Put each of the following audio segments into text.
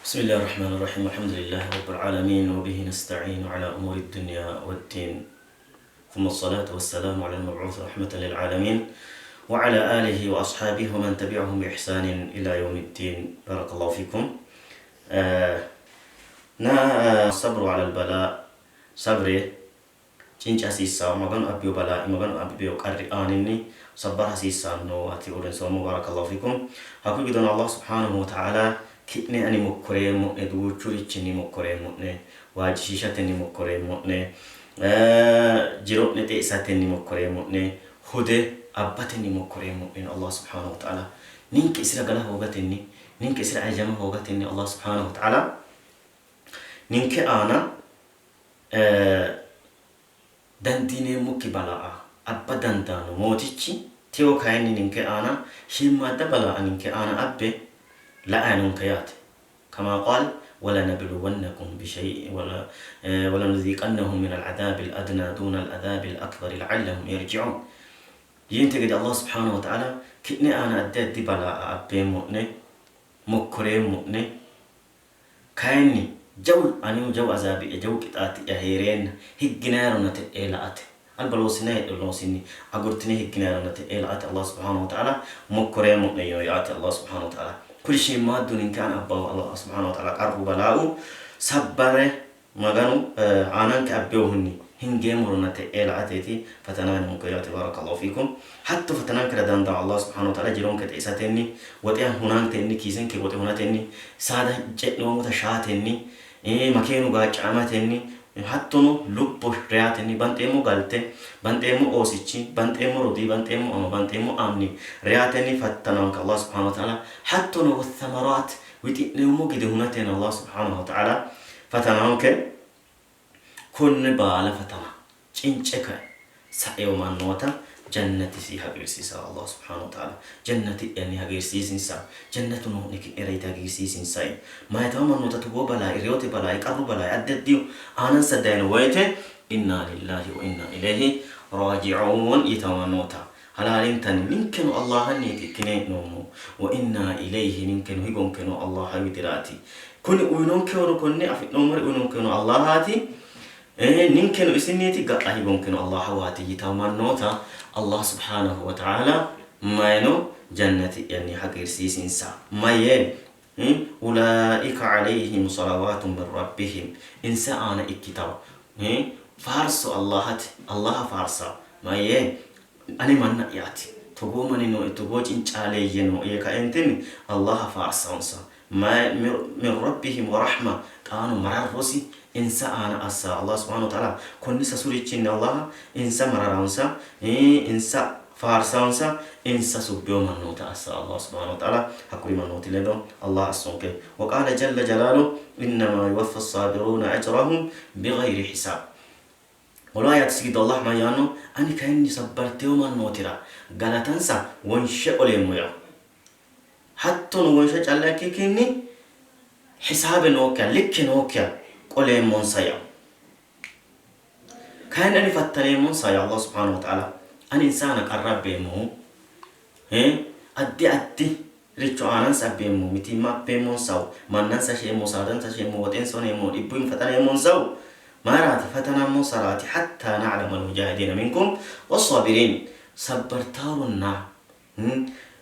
بسم الله الرحمن الرحيم الحمد لله رب العالمين وبه نستعين على أمور الدنيا والدين ثم الصلاة والسلام على المبعوث رحمة للعالمين وعلى آله وأصحابه ومن تبعهم بإحسان إلى يوم الدين بارك الله فيكم ና الصبر على البلاء sabre cinca hasiissanno Maganu abbino balaa Maganu abbino qarri aaninni sabbara hasiissanno ati uurrinsoommo barakallahu fikum hakkuyi giddono Allah subhanahu wa ta'ala ki'ne ani mokkoreemmo'ne duuchurichinni mokkoreemmo'ne waajjishiishatenni mokkoreemmo'ne jiro'ne xeisatenni mokkoreemmo'ne hude abbatenni mokkoreemmo'ne Allah subhanahu wa ta'ala ninke isira gala hoogatenni ninke isira hajajama hoogatenni Allah subhanahu wa ta'ala ninke aana Dandiineemmokki balaa abba dandaanno Mootichi tewo kayinni ninke aana shiimmaadda balaa ninke aana abbe la'ayi noonke yaate. Kamaa qaal walanabiluwannakum bishay'in walanuziiqannahum minal adaabil adnaa duunal adaabil akbari la'allahum yarji'uun yiinte gede Allah subhaanahu wa ta'aala ki'ne aana addi addi balaa abbeemmo'ne, mokkoreemmo'ne, Kayinni jawu anihu jawu azaabi'ya, jawu qixaati'ya hee'reenna higginayironna te'ee la''ate, alba loossinanni heedhino loosinni agurtine higginayironna te'ee la''ate Allah subhaanahu wa ta'aala mokkoreemmo'ne yiino yaate Allah subhaanahu wa ta'aala. Kuri shiimmaaddu ninke aana abbahu Allah subhaanahu wa ta'aala qarru balaa'u sabbare Maganu aananke abbinohunni hingeemmoronna te'ee la''ateeti fatanaa noonke yaate Baarakallahu fiikum. Hatto fatanankera dandaanno Allah subhaanahu wa ta'aala jironke xeisatenni, woxe hunantenni, kiisenke woxe hunatenni, saada ce'noommota shaatenni, makeenu gaacca'amatenni, hattono lubbo reyatenni, banxeemmo galte, banxeemmo oosichi, banxeemmo rodii, banxeemmo ama, banxeemmo anni reyatenni fattananke Allah subhaanahu wa ta'aala hattono wathamaraat wixi'neemmo gide hunatenni Allah subhaanahu wa ta'aala Fatananke konne baala fatana cince kae saewo mannoota jannatisi hagiirsiisa Allah subhaanahu wa ta'aala jannati'yanni hagiirsiisinsa jannatu noo'ne ki'nera yite hagiirsiisinsa yee mayitawo mannoota togoo balaa'i reyote balaa'i qarru balaa'i addi addihu aanansa dayino woyte innaa lillaahi wa innaa ilayhi raaji'uun yitawo mannoota Halaalintanni ninkeno Allahanniiti ikkine hee'noommo. Wa innaa ilayhi ninkeno higonkeno Allaha widiraati. Kuni uyinonkehoro konne afi'noommore uyinonkehoro Allahaati. Ninkeno isinniiti ga'a higonkeno Allahawaati yitanno mannoota Allah subhaanahu wa ta'aala mayino jannati'yanni hagiirsiisinsa. Mayyee? Ulaa'ika alayhim salawaatun min rabbihim insa aana ikkitawo faarso Allahate, Allaha faarsawo. Mayyee? Ane manna'yaati, togoo manni nooe, togoo cincaaleeyye nooe yee kaeentinni Allaha faarsawonsa. Min rabbihim wa rahma xaano mararrosi insa aana assawo. Allah subhaanahu wa ta'aala konni sasurichinni Allaha insa mararawonsa, insa faarsawonsa, insa subbewo mannoota assawo. Allah subhaanahu wa ta'aala hakkuri mannooti ledo Allah assonke. Wa qaala jalla jalaaluhu innamaa yuwaffa as-saabiruuna ajrahum bighayri hisaab. Wolu ayatisi giddo Allah mayyaanno? Ani kayinni sabbartino mannootira galatansa wonshe qoleemmo yaanno. Hattono wonsha calla ikkikkinni hisaabe nookkiha, likke nookkiha qoleemmonsa yaanno. Kayinni ani fattaneemmonsa yaa Allah subhaanahu wa ta'aala. Ani insa aana qarra abbeemmohu addi addi richo aanansa abbeemmo, mitiimma abbeemmonsahu, mannansa sheemmo, saadansa sheemmo, woxensa huneemmo, dhibbunni fataneemmonsahu mayiraati? Fatanammonsaraati. Hattaa na'lama al-mujaahidiina minkum was-saabiriin sabbartaaronna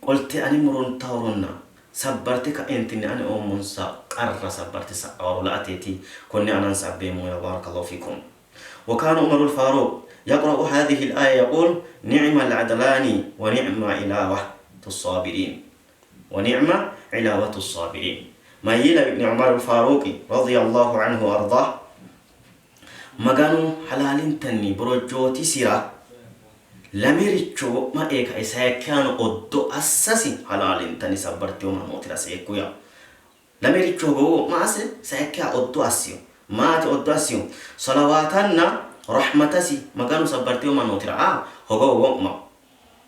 qolte ane muruntaaronna sabbarte ka'eentinni ane oommonsa qarra sabbarte sa'aaro la''ateeti konne aanansa abbeemmo yaa baarakallahu fiikum. Wa kaana Umarul Faaruuq yaqra'u haadihil aaya yaquul ni'mal adlaani wa ni'ma ilaawatu saabiriin wa ni'ma ilaawatu saabiriin mayyee lawi'ne Umarul Faaruuqi radiyallahu anhu wa ardaah Maganu halaalintanni borojjootisira lamericho wo'ma ee kae sayikkihano oddo assasi halaalintanni sabbartino mannootira seekku yaa Lamericho hogowo wo'ma asse sayikkiha oddo assino. Maati oddo assino? Salawaatanna rahmatasi Maganu sabbartino mannootira aa hogowo wo'ma.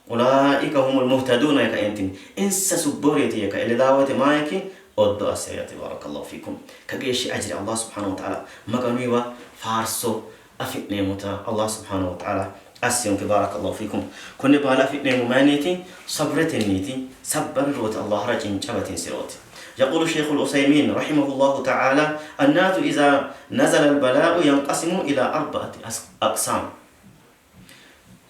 Ulaa'ika humul muhtaduuna yee kaeentinni insa subboreeti yee kae ledaa woyte maa ikki? Oddo assino yaate. Baarakallahu fiikum. Kageeshshi ajri Allah subhaanahu wa ta'aala Maganuyiwa faarso afi'neemmota Allah subhaanahu wa ta'aala assinonke. Baarakallahu fiikum. Konne baala afi'neemmo mayinniiti? Sabretenniiti. Sabbarrirooti Allahara cinca batinsirooti. Yaquulu Sheikhu Al-Usaymiin rahimahullahu ta'ala, Annaasu izaa nazala al-balaa'u yanqasimu ilaa arba'ati aqsaam.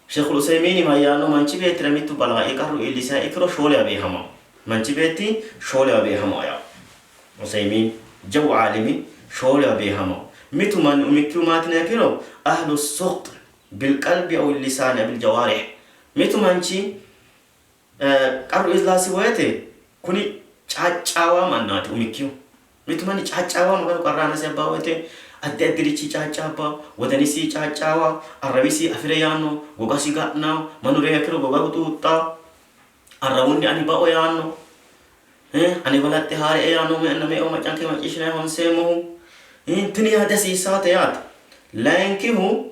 Sheikhu Al-Usaymiini mayyaanno? Manchi beettira mittu balaa'i qarru iillisiha ikkiro shoolewa beehamanno. Manchi beetti shoolewa beehamanno yaa. Usaymiin jawu aalimi shoolewa beehamanno. Mitu manni umikkihu maati yiniha ikkiro ahlu suxt bil qalbi aw lisaani aw bil jawaarih. Mitu manchi Qarru iillasi woyite kuni caaccaawa mannaati umikkihu. Mitu manni caaccaawa Maganu qarra aanasi abbaa woyite addi addirichi caaccaabba, wodanisi caaccaawa, arrawisi afi're yaanno, gogasi ga'na, mannu reyiha ikkiro goga huxuuxxa, arrawunni ani bao yaanno, ane balaxxe haa'rie yaanno, me'enna me'eho maccanke macciishshinanni honseemmohu. Tini yaa dihasiissaate yaate. Layinkihu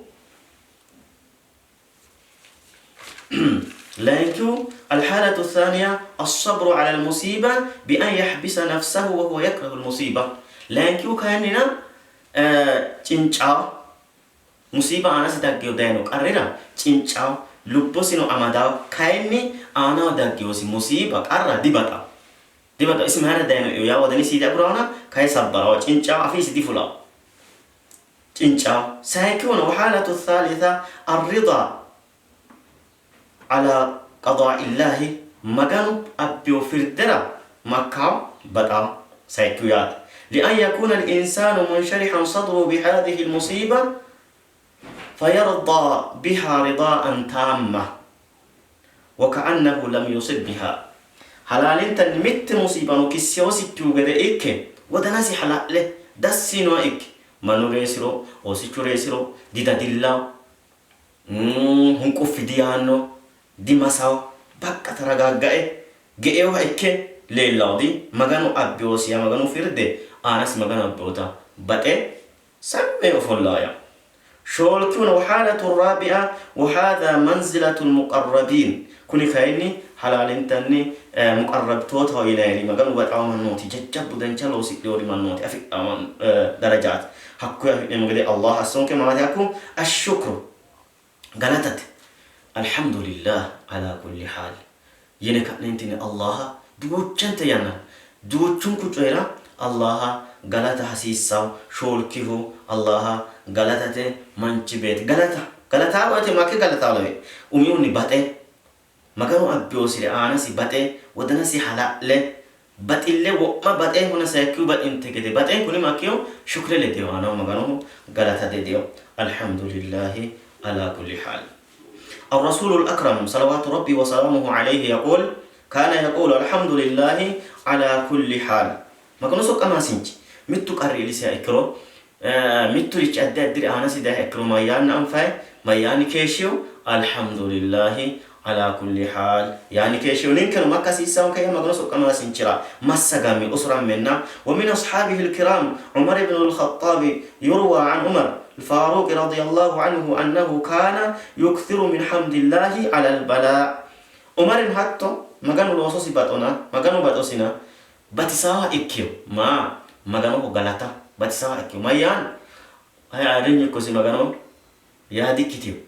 Layinkihu alhaalatu thaaniya assabru ala almusiiba bi an yahbisa nafsahu wa huwa yakrahu almusiiba. Layinkihu kayinnina cincaawo musiiba aanasi daggeyo dayino qarrira cincaawo lubbosino amadawo kayinni aanaho daggeyosi musiiba qarra dibaxawo dibaxawo isi mayira dayino yaa wodanisi diaguraona kayi sabbarawo cincaawo afiisi difulawo. Cinca. Sayikkihuno wahaalatu thaalitha arrida ala qadaa'illahi Maganu abbiyo firdera makkawo baxawo sayikkihu yaate. Lian yakuuna al-insaanu munsharihan sadruhu bihaadhihi al-musiiba fayardaa biha ridaa'an taamma wa ka'annahu lam yusib biha Halaalintanni mitte musiibano kisseyosikkihu gede ikke wodanasi hala'le dassi yinoha ikke mannu reesiro, oosichu reesiro didadillanno, hunquffi diyaanno, dimasanno, baqqa taragaaggae geinoha ikke leellanno. Di Maganu abbeyosiha Maganu firde aanasi Maganu abbeyota baxe sammi yee ofollanno yaanno. Shoolkihuno wahaalatu raabi'a wahaadha manzilatul muqarrabiin kuni kayinni halaalintanni muqarrabtootaho yinayiri Maganu baxawo mannooti jajjabbu dancha loosidhinori mannooti afidhanno darajaati. Hakkuyi afi'neemmo gede Allah assonke maati hakku ashshukru galatate Alhamdulillah ala kulli haal yine ka'neentinni Allaha duuchante yannara duuchunku coyira Allaha galata hasiissanno. Shoolkihu Allaha galatate manchi beetti galata galataa woyte makke galataa lawe umihunni baxe Maganu abbiyosire aanasi baxe wodanasi hala'le baxille wo'ma baxe huna sayikkihu baxinte gede baxe kuni makkiyo shukre ledeyo aanaho Maganoho galata dedeyo Alhamdulillahi ala kulli haal. الرسول الأكرم صلوات ربي وسلامه عليه يقول كان يقول الحمد لله على كل حال Maganu soqqamaasinchi mittu qarri iillisiha ikkiro mitturichi addi addiri aanasi dayiha ikkiro mayyaanna anfayi? Mayyaanni keeshshino? Alhamdulillahi alaa kulli haal yaanni keeshshino. Ninkeno makka hasiissaanke yaa Maganu soqqamaasinchira massagamme usurammenna wa min ashaabihil kiraam Umar ibnul Khaxxaabi yurwaa an Umar Al-Faaruuqi radiyallahu anhu annahu kaana yukthiru min hamdillahi alal balaa Umarino hatto Maganu loososi baxona Maganu baxosina Batisaaha ikkino. Maa? Maganoho galata batisaaha ikkino. Mayyaanno? Ayi ayirrinyu ikkosi Maganoho yaa dikkitino.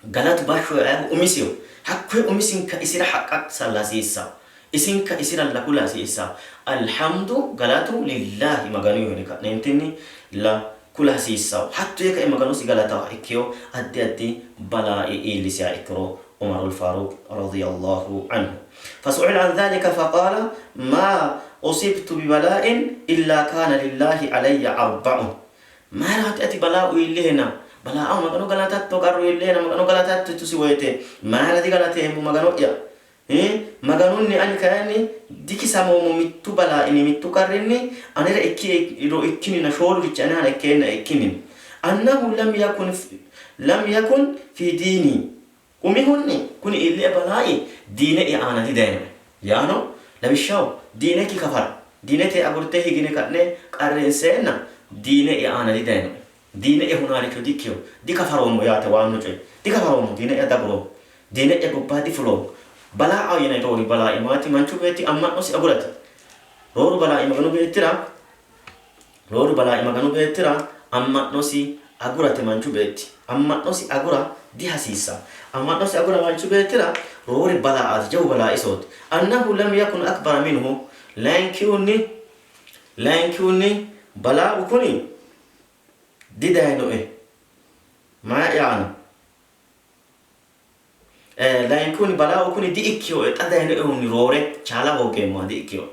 Galatu bashsho eahu umisiho. Hakkoye umisinka isira haqqa salla hasiissanno. Isinka isiralla kula hasiissanno. Alhamdu galatu lillaahi Maganuyiho yine ka'neentinni la kula hasiissanno. Hatto yee kae Maganosi galataaha ikkino addi addi balaa iillisiha ikkiro Umarul Faaruq radiyallahu anhu. Fasu'ila an dhalika faqaala ma usibtu bibalaa'in illa kaana lillahi alayya arba'un. Mayiraati ati balaa'u iillihena balaa'aho Magano galatatto qarru iillihena Magano galatatto yitusi woyite mayira digalateemmo Magano'ya? Maganunni ani kayinni dikisamoommo mittu balaa'inni mittu qarrinni anera ikkiero ikkinnina shoolurichi ane aana ikkeenna ikkinnina. Annahu lam yakun lam yakun fii diinii Umihunni, kuni iillie balaa'i diine'ya aana didayinoe. Yaano, lawishshaho, diinekki kafara, diinete agurte higine ka'ne qarrinseenna diine'ya aana didayinoe. Diine'ya hunaaricho dikkino, dikafaroommo yaate waannu coyi. Dikafaroommo, diine'ya daguroommo. Diine'ya gobba difuloommo. Balaa'a yinanni roori balaa'i maati? Manchu beetti amma'nosi agurate. Rooru balaa'i Maganu beettira Rooru balaa'i Maganu beettira amma'nosi agurate manchu beetti amma'nosi agura dihasiissanno. Amma'nosi agura manchu beettira roore balaaati, jawu balaa isooti. Annahu lam yakun akbara minhu Layinkihunni layinkihunni balaa'u kuni didayinoe mayi aana Layinkihunni balaau kuni di''ikkinoe, xa dayinoehunni roore chaala hoogeemmoha di''ikkino.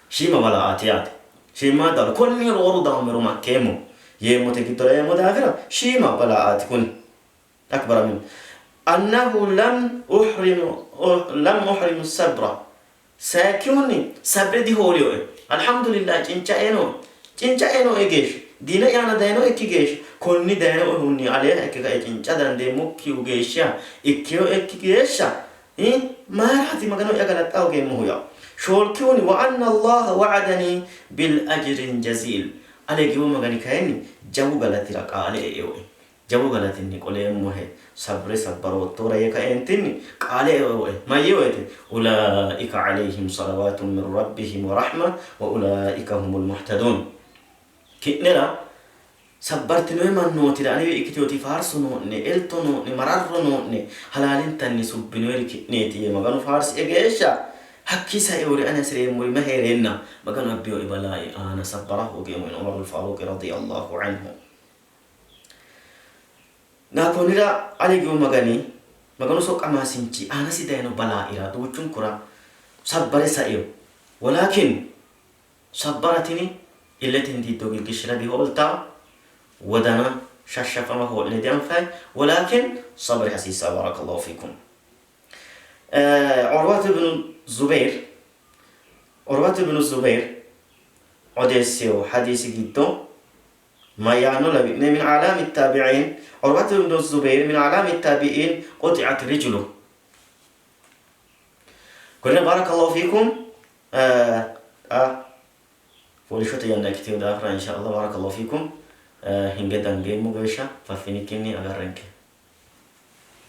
Shiima balaaati yaate. Shiimmaadda bala. Konni rooru daammero makkeemmo yeemmote giddora eeemmo daafira shiima balaaati kuni. Akbara min annahu lam uhrimu lam uhrimu sabra. Sayikkihunni sabre dihoolinoe. Alhamdulillah cincae nooe. Cincae nooe geeshsha, diina'ya aana dayinoekki geeshsha, konni dayinoehunni aleeha ikke kae cinca dandeemmokkihu geeshshiha ikkinoekki geeshsha mayiraati Magano'ya galaxxa hoogeemmohu yawo. Shoolkihunni wa anna Allaha wa'adani bil ajrin jaziil. Ale giwo Magani kayinni jawu galatira qaale einoe. Jawu galatinni qoleemmohe, sabre sabbaroottohura yee kaeentinni qaale eoe. Mayyee woyte? Ulaa'ika aleyhim salawaatun min rabbihim wa rahma wa ulaa'ika humul muhtaduun. Ki'nera sabbartinoyi mannootira anewi ikkitinoti faarso noo'ne, elto noo'ne, mararro noo'ne, halaalintanni subbinoyiri ki'neeti yee Maganu faarsie geeshsha hakkii saeori ani hasi'reemmori mayi hee'reenna Maganu abbinoe balaa'i aana sabbara hoogeemmo yino Umarul Faaruuqi radiyallahu anhu. Na konnira ale giwu Magani, Maganu soqqamaasinchi aanasi dayino balaaira duuchunkura sabbare saino. Walaakin sabbara tini illete hindiiddo giggishshira dihooltanno, wodana shashshafama hoo'line dianfanni, walaakin sabri hasiissanno. Baarakallahu fiikum. Urwatu ibnu Zubayr Urwatu ibnu Zubayr odeessino hadiisi giddo Mayyaanno lawi'ne min a'laami taabi'iin Urwatu ibnu Zubayr min a'laami taabi'iin quxi'at rijluhu. Konnira baarakallahu fiikum xa fooliishshote yanna ikkitino daafira insha Allah baarakallahu fiikum hinge dangeemmo geeshsha faffinikkinni agarrenke.